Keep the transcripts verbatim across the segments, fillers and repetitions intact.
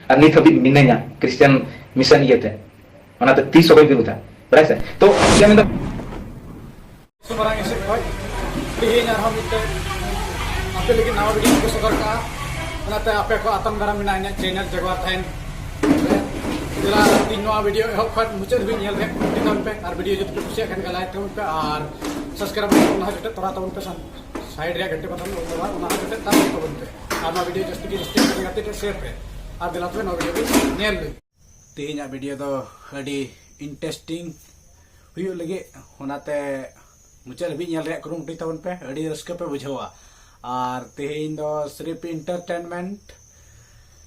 ᱟᱨ ᱱᱤᱛ ᱦᱟᱹᱵᱤᱡ ᱢᱤᱱᱟᱹᱧᱟ ᱠᱷᱨᱤᱥᱴᱟᱱ ᱢᱤᱥᱚᱱ ᱤᱭᱟᱹᱛᱮ, ᱚᱱᱟᱛᱮ ᱛᱤᱥ ᱦᱚᱸ ᱵᱟᱹᱧ ᱵᱤᱨᱩᱫᱷᱟ, ᱵᱟᱲᱟᱭ ᱥᱮ᱾ ᱛᱚ ᱤᱧᱟᱹᱜ ᱢᱮᱱᱫᱚ ᱥᱩᱢᱟᱨᱟᱝ ᱥᱮᱫ ᱠᱷᱚᱱ ᱛᱮᱦᱮᱧ ᱟᱨᱦᱚᱸ ᱢᱤᱫᱴᱮᱱ ᱟᱯᱮ ᱞᱟᱹᱜᱤᱫ ᱱᱟᱣᱟ ᱵᱷᱤᱰᱤᱭᱳ ᱠᱚ ᱥᱚᱫᱚᱨ ᱠᱟᱜᱼᱟ᱾ ᱚᱱᱟᱛᱮ ᱟᱯᱮ ᱠᱚ ᱟᱛᱟᱝ ᱫᱟᱨᱟᱢ ᱢᱮᱱᱟᱜᱼᱟ ᱤᱧᱟᱹᱜ ᱪᱮᱱᱮᱞ ᱡᱟᱜᱣᱟᱨ ᱛᱟᱦᱮᱱ᱾ ᱫᱮᱞᱟ ᱤᱧ ᱱᱚᱣᱟ ᱵᱷᱤᱰᱤᱭᱳ ᱮᱦᱚᱵ ᱠᱷᱚᱱ ᱢᱩᱪᱟᱹᱫ ᱫᱷᱟᱹᱵᱤᱡ ᱧᱮᱞ ᱨᱮᱭᱟᱜ ᱠᱩᱨᱩᱢᱩᱴᱩᱭ ᱛᱟᱵᱚᱱ ᱯᱮ᱾ ᱟᱨ ᱵᱷᱤᱰᱤᱭᱳ ᱡᱩᱫᱤ ᱯᱮ ᱠᱩᱥᱤᱭᱟᱜ ᱠᱷᱟᱱ ᱞᱟᱭᱤᱠ ᱛᱟᱵᱚᱱ ᱯᱮ ᱟᱨ ᱥᱟᱵᱥᱠᱨᱟᱭᱤᱵ ᱵᱟᱴᱚᱱ ᱚᱱᱟ ᱦᱚᱸ ᱡᱚᱴᱮᱫ ᱛᱚᱨᱟ ᱛᱟᱵᱚᱱ ᱯᱮ᱾ ᱥᱟᱭᱤᱰ ᱨᱮᱭᱟᱜ ᱜᱷᱟᱱᱴᱤ ᱵᱟᱴᱚᱱ ᱚᱞ ᱛᱟᱵᱚᱱ ᱯᱮ᱾ ᱟᱨ ᱱᱚᱣᱟ ᱵᱷᱤᱰᱤᱭᱳ ᱡᱟᱹᱥᱛᱤ ᱜᱮ ᱡᱟᱹᱥᱛᱤ ᱜᱟᱛᱮ ᱠᱚ ᱥᱮᱭᱟᱨ ᱯᱮ᱾ ᱟᱨ ᱫᱮᱞᱟ ᱛᱚᱵᱮ ᱱᱚᱣᱟ ᱵᱷᱤᱰᱤᱭᱳ ᱵᱚᱱ ᱧᱮᱞ ᱞᱮᱜᱮ᱾ ᱛᱮᱦᱮᱧᱟᱜ ᱵᱷᱤᱰᱤᱭᱳ ᱫᱚ ᱟᱹᱰᱤ ᱤᱱᱴᱟᱨᱮᱥᱴᱤᱝ ᱦᱩᱭᱩᱜ ᱞᱟᱹᱜᱤᱫ, ᱚᱱᱟᱛᱮ ᱢᱩᱪᱟᱹᱫ ᱦᱟᱹᱵᱤᱡ ᱧᱮᱞ ᱨᱮᱭᱟᱜ ᱠᱩᱨᱩᱢᱩᱴᱩᱭ ᱛᱟᱵᱚᱱ ᱯᱮ᱾ ᱟᱹᱰᱤ ᱨᱟᱹᱥᱠᱟᱹ ᱯᱮ ᱵᱩᱡᱷᱟᱹᱣᱟ᱾ ᱟᱨ ᱛᱮᱦᱮᱧ ᱫᱚ ᱥᱨᱤᱯ ᱤᱱᱴᱟᱨᱴᱮᱱᱢᱮᱱᱴ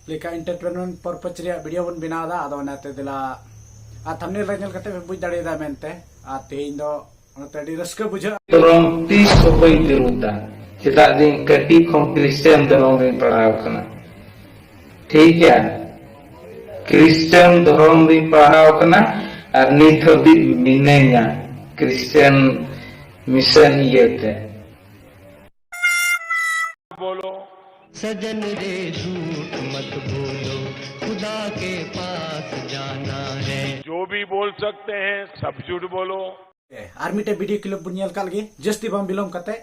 ᱞᱮᱠᱟ ᱤᱱᱴᱟᱨᱴᱮᱱᱢᱮᱱᱴ ᱯᱟᱨᱯᱚᱡᱽ ᱨᱮᱭᱟᱜ ᱵᱷᱤᱰᱤᱭᱳ ᱵᱚᱱ ᱵᱮᱱᱟᱣ ᱮᱫᱟ᱾ ᱟᱫᱚ ᱚᱱᱟᱛᱮ ᱫᱮᱞᱟ ᱟᱨ ᱛᱷᱟᱢᱵᱽᱱᱮᱞ ᱨᱮ ᱧᱮᱞ ᱠᱟᱛᱮ ᱯᱮ ᱵᱩᱡᱽ ᱫᱟᱲᱮᱭᱟᱫᱟ ᱢᱮᱱᱛᱮ᱾ ᱟᱨ ᱛᱮᱦᱮᱧ ᱫᱚ ᱚᱱᱟᱛᱮ ᱟᱹᱰᱤ ᱨᱟᱹᱥᱠᱟᱹ ᱵᱩᱡᱷᱟᱹᱜᱼᱟ᱾ ᱫᱷᱚᱨᱚᱢ ᱛᱤᱥ ᱦᱚᱸ ᱵᱟᱹᱧ ᱵᱤᱨᱩᱫᱷᱟ, ᱪᱮᱫᱟᱜ ᱡᱮ ᱤᱧ ᱠᱟᱹᱴᱤᱡ ᱠᱷᱚᱱ ᱠᱷᱨᱤᱥᱴᱟᱱ ᱫᱷᱚᱨᱚᱢ ᱨᱤᱧ ᱯᱟᱲᱦᱟᱣ ᱠᱟᱱᱟ᱾ ᱴᱷᱤᱠ ᱜᱮᱭᱟ, ᱠᱷᱨᱤᱥᱴᱟᱱ ᱫᱷᱚᱨᱚᱢ ᱨᱤᱧ ᱯᱟᱲᱦᱟᱣ ᱠᱟᱱᱟ ᱟᱨ ᱱᱤᱛ ᱦᱟᱹᱵᱤᱡ ᱢᱤᱱᱟᱹᱧᱟ ᱠᱷᱨᱤᱥᱴᱟᱱ ᱢᱤᱥᱚᱱ ᱤᱭᱟᱹᱛᱮ᱾ बोलो। सजन रे झूठ मत बोलो, खुदा के पास जाना है। जो भी बोल सकते हैं, सब झूठ बोलो। ᱟᱨ ᱢᱤᱫᱴᱮᱡ ᱵᱷᱤᱰᱤᱭᱳ ᱠᱞᱤᱯ ᱵᱚᱱ ᱧᱮᱞ ᱠᱟᱜ ᱞᱮᱜᱮ, ᱡᱟᱹᱥᱛᱤ ᱵᱟᱝ ᱵᱤᱞᱚᱢ ᱠᱟᱛᱮ᱾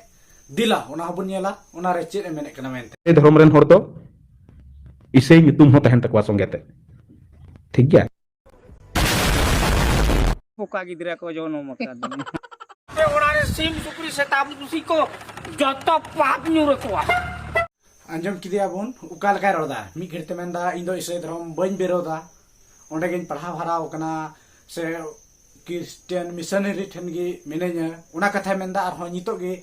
ᱫᱮᱞᱟ ᱚᱱᱟ ᱦᱚᱸᱵᱚᱱ ᱧᱮᱞᱟ, ᱚᱱᱟ ᱨᱮ ᱪᱮᱫ ᱮ ᱢᱮᱱᱮᱫ ᱠᱟᱱᱟ ᱢᱮᱱᱛᱮ᱾ ᱫᱷᱚᱨᱚᱢ ᱨᱮᱱ ᱦᱚᱲ ᱫᱚ ᱤᱥᱟᱹᱭ ᱧᱩᱛᱩᱢ ᱦᱚᱸ ᱛᱟᱦᱮᱱ ᱛᱟᱠᱚᱣᱟ ᱥᱚᱸᱜᱮ ᱛᱮ, ᱴᱷᱤᱠ ᱜᱮᱭᱟ? ᱵᱚᱠᱟ ᱜᱤᱫᱽᱨᱟᱹ ᱠᱚ ᱡᱚᱱᱚᱢ ᱟᱠᱟᱫᱤᱧᱟ᱾ ᱚᱲᱟᱜ ᱨᱮ ᱥᱤᱢ, ᱥᱩᱠᱨᱤ, ᱥᱮᱛᱟ, ᱯᱩᱥᱤ ᱠᱚ ᱡᱚᱛᱚ ᱯᱟᱯ ᱧᱩᱨ ᱟᱠᱚᱣᱟ᱾ ᱟᱸᱡᱚᱢ ᱠᱮᱫᱮᱭᱟ ᱵᱚᱱ ᱚᱠᱟ ᱞᱮᱠᱟᱭ ᱨᱚᱲ ᱮᱫᱟ᱾ ᱢᱤᱫ ᱜᱷᱟᱹᱲᱤᱡ ᱛᱮ ᱢᱮᱱᱫᱟ, "ᱤᱧ ᱫᱚ ᱤᱥᱟᱹᱭ ᱫᱷᱚᱨᱚᱢ ᱵᱟᱹᱧ ᱵᱤᱨᱳᱫᱟ, ᱚᱸᱰᱮ ᱜᱤᱧ ᱯᱟᱲᱦᱟᱣ ᱦᱟᱨᱟᱣ ᱟᱠᱟᱱᱟ, ᱥᱮ ᱠᱷᱨᱤᱥᱴᱟᱱ ᱢᱤᱥᱚᱱᱟᱨᱤ ᱴᱷᱮᱱ ᱜᱮ ᱢᱤᱱᱟᱹᱧᱟ", ᱚᱱᱟ ᱠᱟᱛᱷᱟᱭ ᱢᱮᱱᱫᱟ᱾ ᱟᱨᱦᱚᱸ ᱱᱤᱛᱚᱜ ᱜᱮ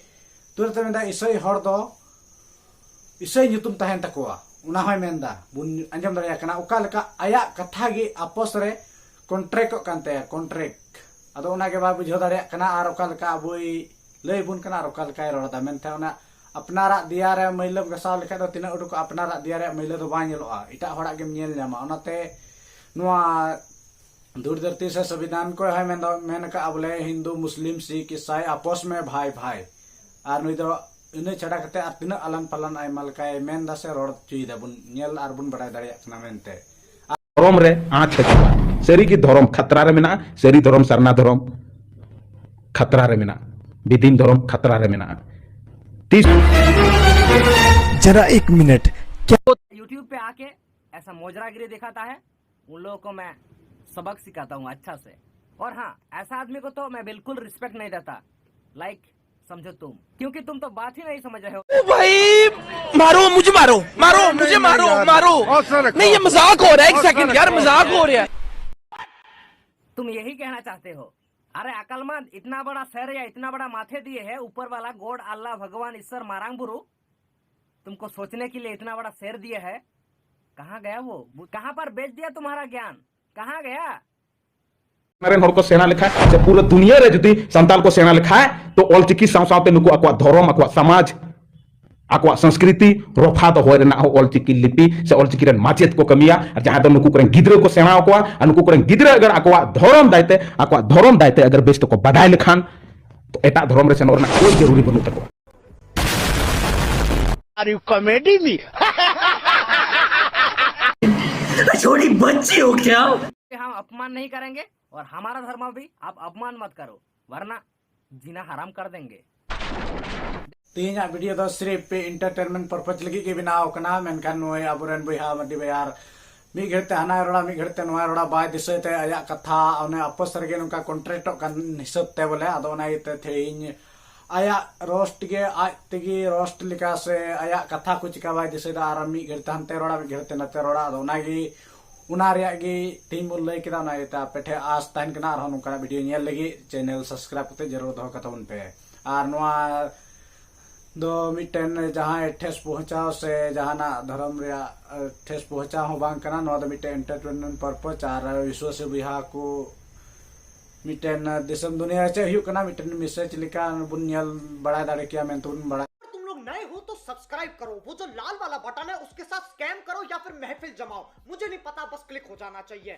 ᱛᱩᱨᱟᱹᱛ ᱮ ᱢᱮᱱᱫᱟ, ᱤᱥᱟᱹᱭ ᱦᱚᱲ ᱫᱚ ᱤᱥᱟᱹᱭ ᱧᱩᱛᱩᱢ ᱛᱟᱦᱮᱱ ᱛᱟᱠᱚᱣᱟ, ᱚᱱᱟ ᱦᱚᱸᱭ ᱢᱮᱱᱫᱟ᱾ ᱵᱚᱱ ᱟᱸᱡᱚᱢ ᱫᱟᱲᱮᱭᱟᱜ ᱠᱟᱱᱟ ᱚᱠᱟ ᱞᱮᱠᱟ ᱟᱭᱟᱜ ᱠᱟᱛᱷᱟ ᱜᱮ ᱟᱯᱚᱥ ᱨᱮ ᱠᱚᱱᱴᱨᱮᱠᱚᱜ ᱠᱟᱱ ᱛᱟᱭᱟ, ᱠᱚᱱᱴᱨᱮᱠ᱾ ᱟᱫᱚ ᱚᱱᱟ ᱜᱮ ᱵᱟᱭ ᱵᱩᱡᱷᱟᱹᱣ ᱫᱟᱲᱮᱭᱟᱜ ᱠᱟᱱᱟ, ᱟᱨ ᱚᱠᱟ ᱞᱮᱠᱟ ᱟᱵᱚᱭ ᱞᱟᱹᱭ ᱟᱵᱚᱱ ᱠᱟᱱᱟ ᱟᱨ ᱚᱠᱟ ᱞᱮᱠᱟᱭ ᱨᱚᱲ ᱮᱫᱟ᱾ ᱢᱮᱱᱛᱮ ᱚᱱᱟ ᱟᱯᱱᱟᱨᱟᱜ ᱫᱮᱭᱟ ᱨᱮ ᱢᱟᱹᱭᱞᱟᱹᱢ ᱜᱟᱥᱟᱣ ᱞᱮᱠᱷᱟᱡ ᱫᱚ ᱛᱤᱱᱟᱹᱜ ᱩᱰᱩᱠᱚᱜ ᱟᱯᱱᱟᱨᱟᱜ ᱫᱮᱭᱟ ᱨᱮᱭᱟᱜ ᱢᱟᱹᱭᱞᱟᱹ ᱫᱚ ᱵᱟᱝ ᱧᱮᱞᱚᱜᱼᱟ, ᱮᱴᱟᱜ ᱦᱚᱲᱟᱜ ᱜᱮᱢ ᱧᱮᱞ ᱧᱟᱢᱟ᱾ ᱚᱱᱟᱛᱮ ᱱᱚᱣᱟ ᱫᱷᱩᱲ ᱫᱷᱟᱹᱨᱛᱤ ᱥᱮ ᱥᱚᱝᱵᱤᱫᱷᱟᱱ ᱠᱚ ᱦᱚᱸᱭ ᱢᱮᱱ ᱫᱚ-, ᱢᱮᱱ ᱟᱠᱟᱫᱼᱟ ᱵᱚᱞᱮ, "ᱦᱤᱱᱫᱩ, ᱢᱩᱥᱞᱤᱢ, ᱥᱤᱠᱷ, ᱤᱥᱟᱭ ᱟᱯᱚᱥ ᱢᱮ ᱵᱷᱟᱭ ᱵᱷᱟᱭ", ᱟᱨ ᱱᱩᱭ ᱫᱚ ᱤᱱᱟᱹ ᱪᱷᱟᱰᱟ ᱠᱟᱛᱮ ᱟᱨ ᱛᱤᱱᱟᱹᱜ ᱟᱞᱟᱱ ᱯᱟᱞᱟᱱ ᱟᱭᱢᱟ ᱞᱮᱠᱟᱭ ᱢᱮᱱ ᱫᱟ ᱥᱮ ᱨᱚᱲ ᱦᱚᱪᱚᱭ ᱫᱟᱵᱚᱱ, ᱧᱮᱞ ᱟᱨ ᱵᱚᱱ ᱵᱟᱲᱟᱭ ᱫᱟᱲᱮᱭᱟᱜ ᱠᱟᱱᱟ ᱢᱮᱱᱛᱮ᱾ ᱫᱷᱚᱨᱚᱢ ᱨᱮ ᱟᱸᱪ ᱦᱤᱡᱩᱜᱼᱟ᱾ ᱥᱟᱹᱨᱤ ᱜᱮ ᱫᱷᱚᱨᱚᱢ ᱠᱷᱟᱛᱨᱟ ᱨᱮ ᱢᱮᱱᱟᱜᱼᱟ, ᱥᱟᱹᱨᱤ ᱫᱷᱚᱨᱚᱢ ᱥᱟᱨᱱᱟ ᱫᱷᱚᱨᱚᱢ ᱠᱷᱟᱛᱨᱟ ᱨᱮ ᱢᱮᱱᱟᱜᱼᱟ, ᱵᱤᱫᱤᱱ ᱫᱷᱚᱨᱚᱢ ᱠᱷᱟᱛᱨᱟ ᱨᱮ ᱢᱮᱱᱟᱜᱼᱟ᱾ ᱛᱤᱥ जरा एक मिनट, क्या YouTube पे आके ऐसा मोजरागिरी दिखाता है, उन लोगों को मैं सबक सिखाता हूँ अच्छा से। और हाँ, ऐसा आदमी को तो मैं बिल्कुल रिस्पेक्ट नहीं देता, लाइक समझो तुम, क्योंकि तुम तो बात ही नहीं समझ रहे हो। ओ भाई, मारो मुझे, मारो, मारो मुझे, मारो, मारो। नहीं, ये मजाक हो रहा है, एक सेकंड यार, मजाक हो रहा है। तुम यही कहना चाहते हो? अरे अकलमंद, इतना बड़ा सर या इतना बड़ा माथे दिए है ऊपर वाला गॉड, अल्लाह, भगवान, ईश्वर, मारांग बुरु, तुमको सोचने के लिए इतना बड़ा सर दिया है। कहाँ गया वो? कहाँ पर बेच दिया तुम्हारा ज्ञान? कहाँ गया? ᱨᱮᱱ ᱦᱚᱲ ᱠᱚ ᱥᱮᱬᱟ ᱞᱮᱠᱷᱟᱡ ᱥᱮ ᱯᱩᱨᱟᱹ ᱫᱩᱱᱤᱭᱟᱹ ᱨᱮ ᱡᱩᱫᱤ ᱥᱟᱱᱛᱟᱞ ᱠᱚ ᱥᱮᱬᱟ ᱞᱮᱠᱷᱟᱡ, ᱛᱚ ᱚᱞᱪᱤᱠᱤ ᱥᱟᱶ ᱥᱟᱶᱛᱮ ᱱᱩᱠᱩ ᱟᱠᱚᱣᱟᱜ ᱫᱷᱚᱨᱚᱢ, ᱟᱠᱚᱣᱟᱜ ᱥᱚᱢᱟᱡᱽ, ᱟᱠᱚᱣᱟᱜ ᱥᱚᱝᱥᱠᱨᱤᱛᱤ ᱨᱚᱯᱷᱟ ᱫᱚᱦᱚᱭ ᱨᱮᱱᱟᱜ ᱦᱚᱸ ᱚᱞᱪᱤᱠᱤ ᱞᱤᱯᱤ ᱥᱮ ᱚᱞᱪᱤᱠᱤ ᱨᱮᱱ ᱢᱟᱪᱮᱫ ᱠᱚ ᱠᱟᱹᱢᱤᱭᱟ᱾ ᱟᱨ ᱡᱟᱦᱟᱸ ᱫᱚ ᱱᱩᱠᱩ ᱠᱚᱨᱮᱱ ᱜᱤᱫᱽᱨᱟᱹ ᱠᱚ ᱥᱮᱬᱟ ᱟᱠᱚᱣᱟ, ᱟᱨ ᱱᱩᱠᱩ ᱠᱚᱨᱮᱱ ᱜᱤᱫᱽᱨᱟᱹ ᱟᱜᱟᱨ ᱟᱠᱚᱣᱟᱜ ᱫᱷᱚᱨᱚᱢ ᱫᱟᱭᱛᱮ, ᱟᱠᱚᱣᱟᱜ ᱫᱷᱚᱨᱚᱢ ᱫᱟᱭᱛᱮ ᱟᱜᱟᱨ ᱵᱮᱥ ᱛᱮᱠᱚ ᱵᱟᱰᱟᱭ ᱞᱮᱠᱷᱟᱱ, ᱛᱚ ᱮᱴᱟᱜ ᱫᱷᱚᱨᱚᱢ ᱨᱮ ᱥᱮᱱᱚᱜ ᱨᱮᱱᱟᱜ ᱠᱳᱭ ᱡᱟᱹᱨᱩᱨᱤ ᱵᱟᱹᱱᱩᱜ ᱛᱟᱠᱚᱣᱟ᱾ Are you comedy me? छोटी बच्ची हो क्या? हम अपमान नहीं करेंगे और हमारा धर्म भी आप अपमान मत करो, वरना जीना हराम कर देंगे। ᱛᱮᱦᱮᱧᱟᱜ ᱵᱷᱤᱰᱤᱭᱳ ᱫᱚ ᱥᱤᱨᱤᱯ ᱮᱱᱴᱟᱨᱴᱮᱱᱢᱮᱱᱴ ᱯᱟᱨᱯᱚᱡᱽ ᱞᱟᱹᱜᱤᱫ ᱜᱮ ᱵᱮᱱᱟᱣ ᱠᱟᱱᱟ, ᱢᱮᱱᱠᱷᱟᱱ ᱱᱩᱭ ᱟᱵᱚᱨᱮᱱ ᱵᱚᱭᱦᱟ ᱢᱟᱹᱨᱰᱤ ᱵᱷᱟᱭ ᱟᱨ ᱢᱤᱫ ᱜᱷᱟᱹᱲᱤᱡ ᱛᱮ ᱦᱟᱱᱟᱭ ᱨᱚᱲᱟ, ᱢᱤᱫ ᱜᱷᱟᱹᱲᱤᱡ ᱛᱮ ᱱᱚᱣᱟᱭ ᱨᱚᱲᱟ, ᱵᱟᱭ ᱫᱤᱥᱟᱹᱭ ᱛᱮ ᱟᱭᱟᱜ ᱠᱟᱛᱷᱟ ᱚᱱᱮ ᱟᱯᱚᱥ ᱨᱮᱜᱮ ᱱᱚᱝᱠᱟ ᱠᱚᱱᱴᱨᱮᱠᱴᱚᱜ ᱠᱟᱱ ᱦᱤᱥᱟᱹᱵ ᱛᱮ ᱵᱚᱞᱮ᱾ ᱟᱫᱚ ᱚᱱᱟ ᱤᱭᱟᱹᱛᱮ ᱛᱮᱦᱮᱧ ᱟᱭᱟᱜ ᱨᱳᱥᱴ ᱜᱮ ᱟᱡ ᱛᱮᱜᱮ ᱨᱳᱥᱴ ᱞᱮᱠᱟ ᱥᱮ ᱟᱭᱟᱜ ᱠᱟᱛᱷᱟ ᱠᱚ ᱪᱤᱠᱟ ᱵᱟᱭ ᱫᱤᱥᱟᱹᱭᱮᱫᱟ, ᱟᱨ ᱢᱤᱫ ᱜᱷᱟᱹᱲᱤᱡ ᱛᱮ ᱦᱟᱱᱛᱮ ᱨᱚᱲᱟ, ᱢᱤᱫ ᱜᱷᱟᱹᱲᱤᱡ ᱛᱮ ᱱᱟᱛᱮ ᱨᱚᱲᱟ᱾ ᱟᱫᱚ ᱚᱱᱟᱜᱮ, ᱚᱱᱟ ᱨᱮᱭᱟᱜ ᱜᱮ ᱛᱮᱦᱮᱧ ᱵᱚᱱ ᱞᱟᱹᱭ ᱠᱮᱫᱟ᱾ ᱚᱱᱟ ᱤᱭᱟᱹᱛᱮ ᱟᱯᱮ ᱴᱷᱮᱱ ᱟᱸᱥ ᱛᱟᱦᱮᱱ ᱠᱟᱱᱟ ᱟᱨᱦᱚᱸ ᱱᱚᱝᱠᱟᱱᱟᱜ ᱵᱷᱤᱰᱤᱭᱳ ᱧᱮᱞ ᱞᱟᱹᱜᱤᱫ ᱪᱮᱱᱮᱞ ᱥᱟᱵᱥᱠᱨᱟᱭᱤᱵ ᱠᱟᱛᱮ ᱡᱟᱹᱨᱩᱲ ᱫᱚᱦᱚ ᱠᱟᱛᱟᱵᱚᱱ ᱯᱮ᱾ ᱟᱨ ᱱᱚᱣᱟ ᱫᱚ ᱢᱤᱫᱴᱮᱱ ᱡᱟᱦᱟᱸᱭ ᱴᱷᱮᱥ ᱯᱚᱦᱚᱸᱪᱟᱣ ᱥᱮ ᱡᱟᱦᱟᱱᱟᱜ ᱫᱷᱚᱨᱚᱢ ᱨᱮᱭᱟᱜ ᱴᱷᱮᱥ ᱯᱚᱦᱚᱸᱪᱟᱣ ᱦᱚᱸ ᱵᱟᱝ ᱠᱟᱱᱟ᱾ ᱱᱚᱣᱟ ᱫᱚ ᱢᱤᱫᱴᱮᱱ ᱮᱱᱴᱟᱨᱴᱮᱱᱢᱮᱱᱴ ᱯᱟᱨᱯᱚᱡᱽ ᱟᱨ ᱵᱤᱥᱣᱟᱥᱤ ᱵᱚᱭᱦᱟ ᱠᱚ ᱢᱤᱫᱴᱮᱱ ᱫᱤᱥᱚᱢ ᱫᱩᱱᱤᱭᱟᱹ ᱨᱮ ᱪᱮᱫ ᱦᱩᱭᱩᱜ ᱠᱟᱱᱟ, ᱢᱤᱫᱴᱮᱱ ᱢᱮᱥᱮᱡᱽ ᱞᱮᱠᱟ ᱵᱚᱱ ᱧᱮᱞ ᱵᱟᱲᱟᱭ ᱫᱟᱲᱮ ᱠᱮᱭᱟ ᱢᱮᱱᱛᱮ ᱵᱚᱱ ᱵᱟᱲᱟᱭ᱾ तुम लोग नए हो तो सब्सक्राइब करो, वो जो लाल वाला बटन है उसके साथ स्कैम करो या फिर महफिल जमाओ, मुझे नहीं पता, बस क्लिक हो जाना चाहिए।